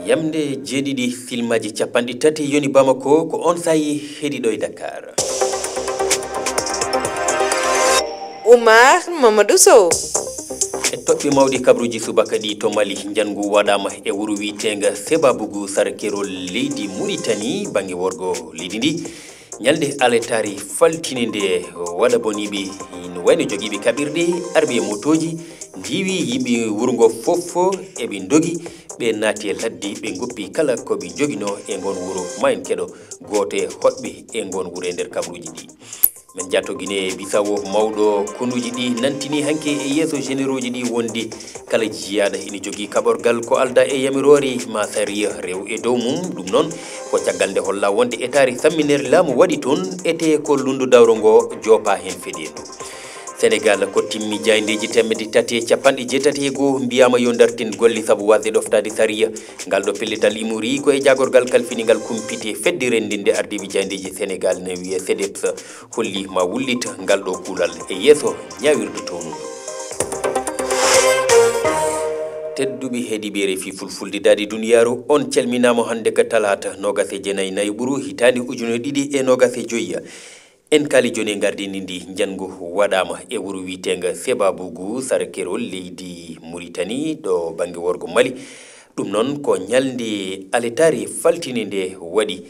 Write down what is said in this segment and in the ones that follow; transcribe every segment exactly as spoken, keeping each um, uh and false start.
Yamde jeeɗiɗi, filmaaji capanɗe tati yoni Bamako, ko on saayi heɗi ɗo e Dakar. Oumar Mamadou Sow. E toɓɓe mawɗi, kabruuji subaka ɗi to Mali, njanngu waɗaama e wuro wiyeteenga Sebabugu, sara keerol leydi Muritani, bannge worgo leydi ndi. Ñalnde aletaari faltinde nde, waɗa boniiɓe no wayno jogiiɓe kaɓirɗe, arɓe e motooji, ndiiwi yimɓe wuro ngo fof, eɓe ndogi, ɓe naati e ladde, ɓe ngoppi kala ko ɓe njoginoo e ngoon wuro. Ma en keɗo gooto e hoɗɓe e ngoon wuro e nder kabruuji ɗi. Min jatto Guinée Bissau, mawɗo konuuji ɗi nantini hanki e yeeso généraux ji ɗi wonde kala jiyaaɗo ina jogii kaɓorgal ko alda e yamiroore ma sariya rew e dow mum. Ɗum noon ko caggal nde holla wonde etaare samminere laamu waɗi toon, ete ko lunndu dawro ngo joopa heen fedeendu. Senegal ko timmi jaayndeeji teemedde tati e capanɗe jeetati e goo, mbiyaama yo ndartin golle sabu waasde ɗoftaade sariya. Ngal ɗo pellital imori ko e jaagorgal kalfiningal kumpite fedde renndinde ardiiɓe jaayndeeji Senegal ne wiyee sedeps, holli ma wullit ngal ɗo kuulal e yeeso ñaawirdu townuɗo. Tedduɓe heɗiiɓe R F I Fulfulde Daande Duniyaaru, on calminaama hannde ka talaata noogas e jeenayi nayi ɓuru hitaande ujunere ɗiɗi e noogas e joyya. En kaali jooni e ngardini ndi, njanngu waɗaama e wuro wiyeteenga Sebabugu, sara keerol leydi Muritani, ɗo bannge worgo Mali. Ɗum noon ko ñalnde aletaari faltinde nde waɗi.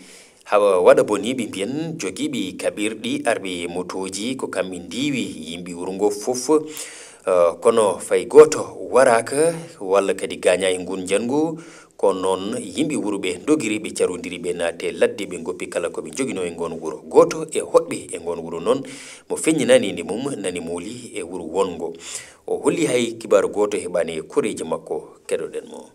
Hawa waɗa boni, ɓe mbiyan jogiiɓe kaɓirɗi, arɓe e motooji, ko kamɓe ndiiwi yimɓe wuro ngo fof. Eh, kono fay gooto waraaka walla kadi gaañaa e nguun njanngu. Ko noon yimɓe wuro ɓe ndogiri, ɓe carondiri, ɓe naati e ladde, ɓe ngoppi kala ko ɓe njoginoo e ngoon wuro. Gooto e hoɗɓe e ngoon wuro noon, mo feññinani nde mum, nani mooli e wuro wonngo. O holli hay kibaaru gooto heɓaani e koreeji makko. Keɗoɗen mo.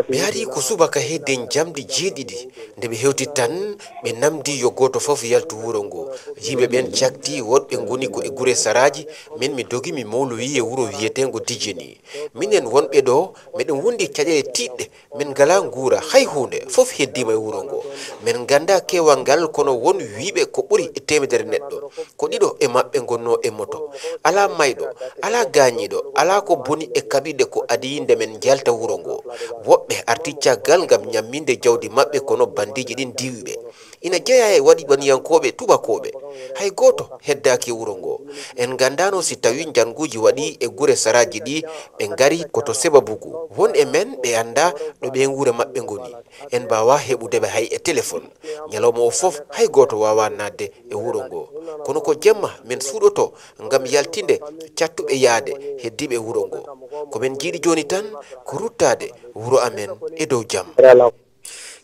Mi ari ko subaka hedde njamdi jeeɗiɗi. Nde ɓe hewti tan, ɓe namdi yo gooto fof yaltu wuro ngo. Yimɓe ɓen cakti, woɗɓe ngoni ko e gure saraaji, min mi dogi mi mowloyi e wuro wiyeteengo Dijeni. Minen wonɓe ɗo, meɗen wondi e caɗeele tiiɗɗe, min ngalaa nguura, hay huunde, fof heddiima e wuro ngo. Min nganndaa keewal ngal, kono won wiyɓe ko ɓuri e teemedere neɗɗo. Ko ɗiɗo e maɓɓe ngonnoo e moto. Alaa mayɗo, alaa gaañiiɗo, alaa ko boni e kaɓirɗe ko adii nde min njalta wuro ngo. Woɓɓe arti caggal ngam ñamminde jawdi maɓɓe, kono banndiiji ɗin diwi ɓe. Ina jeyaa e waɗi baniyankooɓe tubakooɓe. Hay gooto heddaaki e wuro ngo. En nganndaano si tawii njannguuji waɗii e gure saraaji ɗi, ɓe ngari ko to Sebabugu. Won e men ɓe anndaa ɗo ɓee nguure maɓɓe ngoni. En mbaawaa heɓude ɓe hay e telefon. Ñalawma o fof, hay gooto waawaa naatde e wuro ngo. Kono ko jemma men suuɗoto ngam yaltinde cattuɓe yahde heddiiɓe e wuro ngo. Ko men njiɗi jooni tan ko ruttaade wuro amen e dow jam.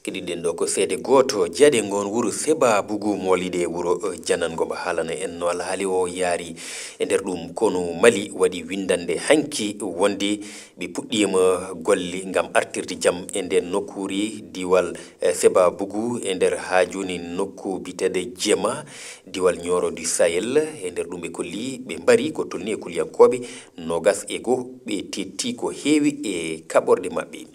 Keɗiɗen ɗo ko seede gooto jeyaaɗo e ngoon wuro Sebabugu, mooliiɗo e wuro Janango, mo haalana en no alhaali o yaari. E nder ɗum, konu Mali waɗi winndannde hanki wonde ɓe puɗɗiima golle ngam artirde jam e ndeen nokkuure, diiwal, eh, Sebabugu, e nder haa jooni nokku biyeteeɗo Jema, diiwal Nioro du Sahel. E nder ɗum ɓe kolli, ɓe mbari ko tolnii e kuliyankooɓe noogas e goo, ɓe teetti ko heewi e kaɓorɗe maɓɓe.